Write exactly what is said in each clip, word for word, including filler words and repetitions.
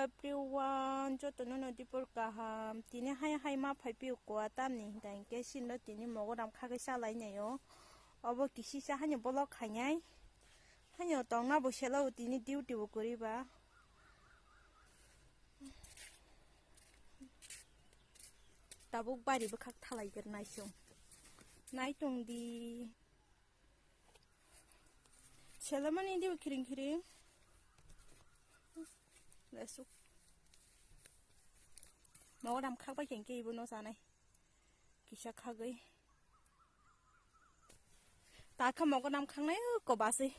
Everyone, joto no no dipor kaham. Tini hai hai ma phai piu kua tamni hingka hingke sino tini mogodam khagwi salai naio. Obo kisisa haino bolok khainai. Haino tongna bo selo tini duty bo kwrwi ba. Tabuk bari bwkhak thalai gernai chwng. Nai tong di. Selamani dibo kiring kiring. Lesuk. Mogodam khak bai kengke ibo no sanai. Kisa khagwi. Ta kha mogodam khangnai ko baswi.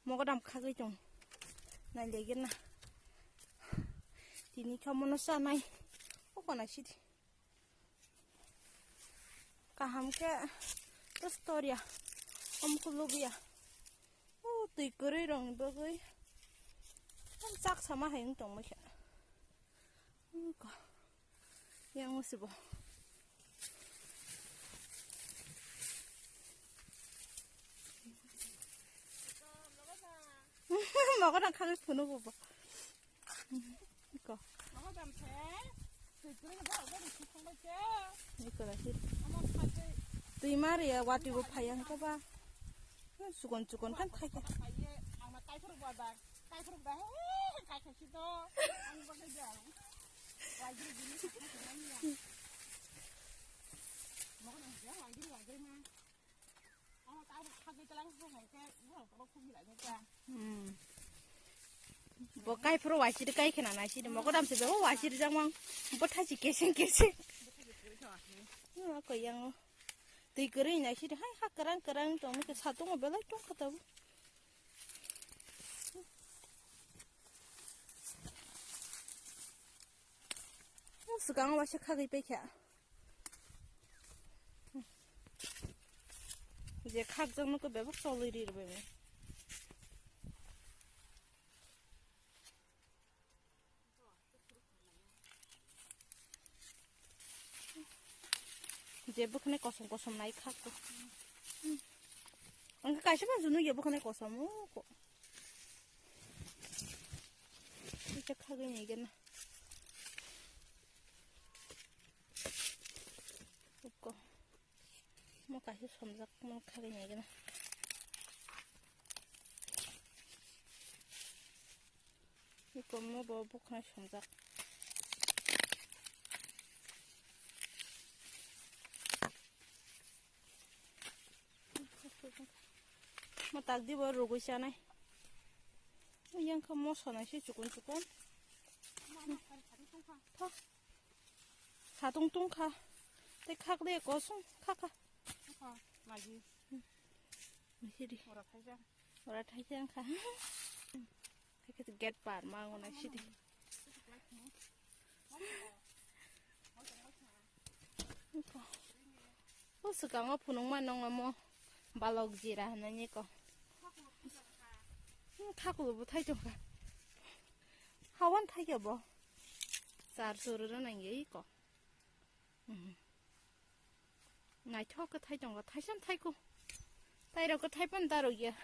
Mogodam khagwi tong. Nai legir na. Tini kha mono sanai. O kona sidi. Kaham khe to storia. Om kulubia. O twi kwrwi rong bagwi. Chak sama hai wng tong khe. Yang sibo. Mogodam khagwi phunuk bo. Iko. Iko lagi. Twi mari ya, wati bo phayang ko ba. Sukon sukon kan thai ka. Hmm. Bo kai phuru waisiri kai khena naisiri mogodam se bo waisiri jangmang bo thachi keseng keseng. Hmm, ko yang o. Twi kwrwi naisiri hai ha kwrang kwrang tong ke satung belai tong kha tabuk. Swkang o waisa khagwi paikha. Je khakjakno khe bebak cholwi ri rwbaimo. Je bwkhwnai kosom kosom nai khak. Ang kaisa ma junu ye bwkhwnai kosom o ko. Kaisa khagwi nai gana. Ko. Mo kaisa somjak mo khagwi nai gana. Iko mo bo bwkhwnai somjak. Mo tak di bo rugwi chanai. Yang kha mo sonai se chukun chukun. Tha. Satung tung kha. Tei khak de kosong kha kha. Lagi. Sidi. Ora thaisa. Ora thaisa wngkha. Hai khe gate par ma wngna sidi. O swkango phunukma nongma mo balok jira hinwi ko. Hmm, khakulu bo thai tongkha. Hawan thai khe bo. Char choro nangya iko. Hmm. Naithok khe thai tongo, thaisam thaikhu. Tairok khe thaipan darok ya.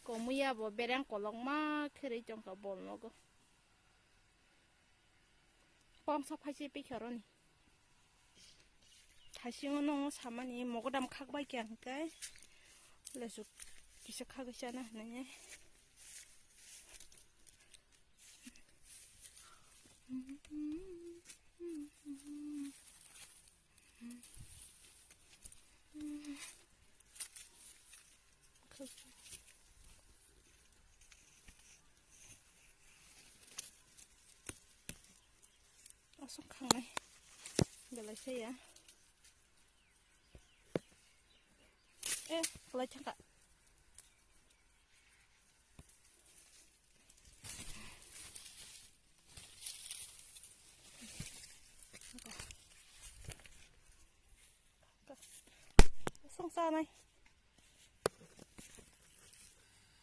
Komui ya bo bereng kolokma kherwi tongkha bol nogo. Pongsa phaise pikha roni. Thaisingo nongo samani mogodam khak bai khe ang khe. Lesuk kisa khagwi chana hinwi. Aswk khangnai belai se ya. Eh, kwlai thangkha. Song sanai.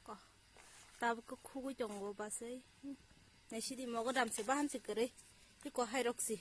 Ko. Tabuk khe khugwi tongo basai. Naisidi mogodam se bahan se kwrwi. Tei ko hai rok si.